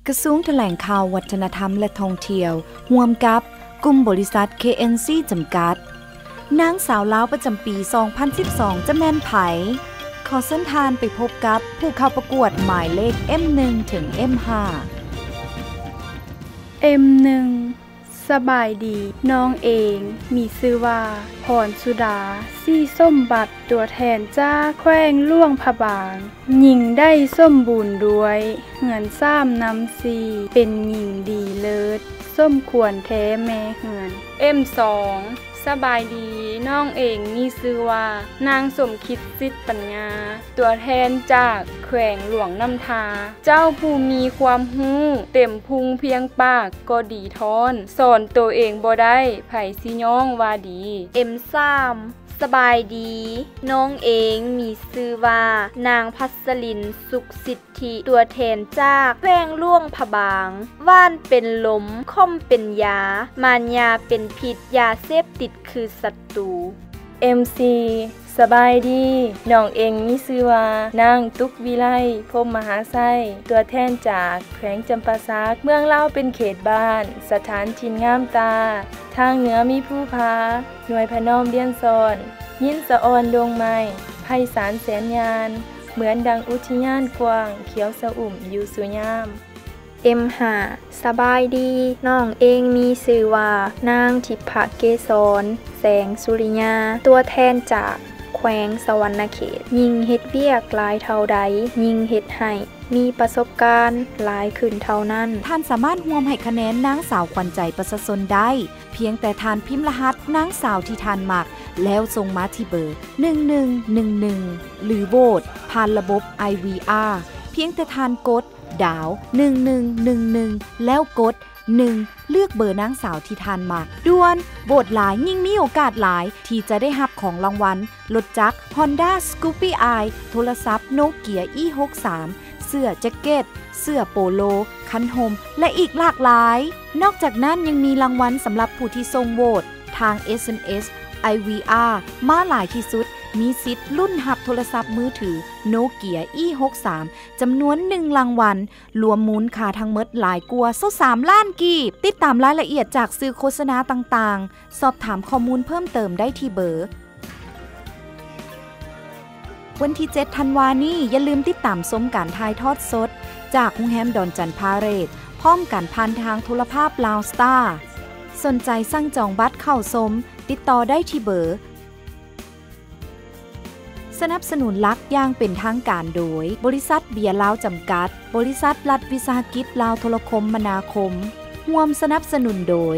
ກະຊວງຖະແຫຼງຂ່າວ, ວັດທະນະທຳ ແລະ ທ່ອງທ່ຽວ ຮ່ວມກັບກຸ່ມບໍລິສັດ ເຄເອັນຊີ ຈຳກັດ. ນາງສາວລາວປະຈຳປີສອງພັນສິບສອງ ຈະແມ່ນໃຜ? ຂໍເຊີນທ່ານໄປພົບກັບຜູ້ເຂົ້າປະກວດໝາຍເລກ ເອັມ ໜຶ່ງ ເຖິງ ເອັມ ຫ້າ. ເອັມ ໜຶ່ງ ສະບາຍດີ, ນ້ອງເອງມີຊື່ວ່າ ພອນສຸດາ ສີສົມບັດ, ຕົວແທນຈາກແຂວງຫຼວງພະບາງ. ຍິງໄດ້ສົມບູນດ້ວຍເຮືອນສາມນຳສີ່, ເປັນຍິງດີເລີດ ສົມຄວນແທ້ແມ່ເຮືອນ. ເອັມ ສອງ ສະບາຍດີ, ນ້ອງເອງມີຊື່ວ່າ ນາງສົມຄິດ ສິດປັນຍາ, ຕົວແທນຈາກແຂວງຫຼວງນ້ຳທາ. ເຈົ້າຜູ້ມີຄວາມຮູ້ເຕັມພຸງພຽງປາກກໍດີທ້ອນ, ສອນໂຕເອງບໍ່ໄດ້ ໃຜຊິຍ້ອງວ່າດີ. ເອັມ ສາມ ສະບາຍດີ, ນ້ອງເອງມີຊື່ວ່າ ນາງພັດສະລິນ ສຸກສິດທິ, ຕົວແທນຈາກແຂວງຫຼວງພະບາງ. ຫວານເປັນລົມ, ຂົມເປັນຢາ, ມານຍາເປັນພິດ, ຢາເສບຕິດຄືສັດຕູ. ເອັມ ສີ່ ສະບາຍດີ, ນ້ອງເອງມີຊື່ວ່າ ນາງ ຕຸກວິໄລ ພົມມະຫາໄຊ, ຕົວແທນຈາກແຂວງຈຳປາສັກ. ເມືອງລາວເປັນເຂດບ້ານ, ສະຖານຖິ່ນງາມຕາ, ທາງເໜືອມີພູຜາ, ໜ່ວຍພະນອມລຽນຊ້ອນ, ຍິນສະອອນດົງໄມ້, ໄພສານແສນຍານ, ເໝືອນດັ່ງອຸທິຍານກວ້າງ, ຂຽວຊະອຸ່ມຢູ່ສູ່ຍາມ. ເອັມ ຫ້າ ສະບາຍດີ, ນ້ອງເອງມີຊື່ວ່າ ນາງ ທິບພະເກສອນ ແສງສຸລິຍາ, ຕົວແທນຈາກແຂວງສະຫວັນນະເຂດ. ຍິ່ງເຮັດວຽກຫຼາຍເທົ່າໃດ, ຍິ່ງເຮັດໃຫ້ມີປະສົບການຫຼາຍຂຶ້ນເທົ່ານັ້ນ. ທ່ານສາມາດຮ່ວມໃຫ້ຄະແນນນາງສາວຂວັນໃຈປະຊາຊົນໄດ້ ພຽງແຕ່ທ່ານພິມລະຫັດນາງສາວທີ່ທ່ານມັກ ແລ້ວສົ່ງມາທີ່ເບີ ໜຶ່ງໜຶ່ງໜຶ່ງໜຶ່ງ ຫຼື ໂຫວດຜ່ານລະບົບ ໄອ ວີ ອາ ພຽງແຕ່ທ່ານກົດ ດາວ ໜຶ່ງໜຶ່ງໜຶ່ງໜຶ່ງ ແລ້ວກົດ ໜຶ່ງ ເລືອກເບີນາງສາວທີ່ທ່ານມັກ. ດ່ວນ! ໂຫວດຫຼາຍຍິ່ງມີໂອກາດຫຼາຍທີ່ຈະໄດ້ຮັບຂອງລາງວັນ ລົດຈັກ Honda Scoopy i, ໂທລະສັບ Nokia E ຫົກສາມ, ເສື້ອແຈັກເກັດ, ເສື້ອໂປໂລ, ຄັນຮົ່ມ ແລະ ອີກຫຼາກຫຼາຍ. ນອກຈາກນັ້ນຍັງມີລາງວັນສຳລັບຜູ້ທີ່ສົ່ງໂຫວດທາງ ເອສເອັມເອສ ໄອ ວີ ອາ ມາຫຼາຍທີ່ສຸດ ມີສິດລຸ້ນຮັບໂທລະສັບມືຖື Nokia E ຫົກສາມ ຈຳນວນໜຶ່ງລາງວັນ, ລວມມູນຄ່າທັງໝົດຫຼາຍກວ່າຊາວສາມລ້ານກີບ. ຕິດຕາມລາຍລະອຽດຈາກສື່ໂຄສະນາຕ່າງໆ, ສອບຖາມຂໍ້ມູນເພີ່ມເຕີມໄດ້ທີ່ເບີ. ວັນທີເຈັດ ທັນວານີ້ ຢ່າລືມຕິດຕາມຊົມການຖ່າຍທອດສົດ ຈາກໂຮງແຮມດອນຈັນພາເຣດ ພ້ອມກັນຜ່ານທາງໂທລະພາບລາວສະຕາ. ສົນໃຈສັ່ງຈອງບັດເຂົ້າຊົມ, ຕິດຕໍ່ໄດ້ທີ່ເບີ. ສະໜັບສະໜູນຫຼັກຢ່າງເປັນທາງການໂດຍ ບໍລິສັດເບຍລາວຈຳກັດ, ບໍລິສັດລັດວິສາຫະກິດລາວໂທລະຄົມມະນາຄົມ, ຮ່ວມສະໜັບສະໜູນໂດຍ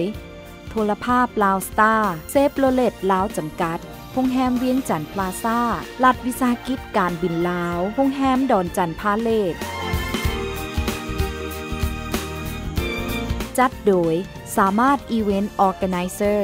ໂທລະພາບລາວສະຕາ, ເຊບໂຣເລັດລາວຈຳກັດ, ໂຮງແຮມວຽງຈັນພລາຊາ, ລັດວິສາຫະກິດການບິນລາວ, ໂຮງແຮມດອນຈັນພາເຣດ. ຈັດໂດຍ ສາມາດ Event Organizer.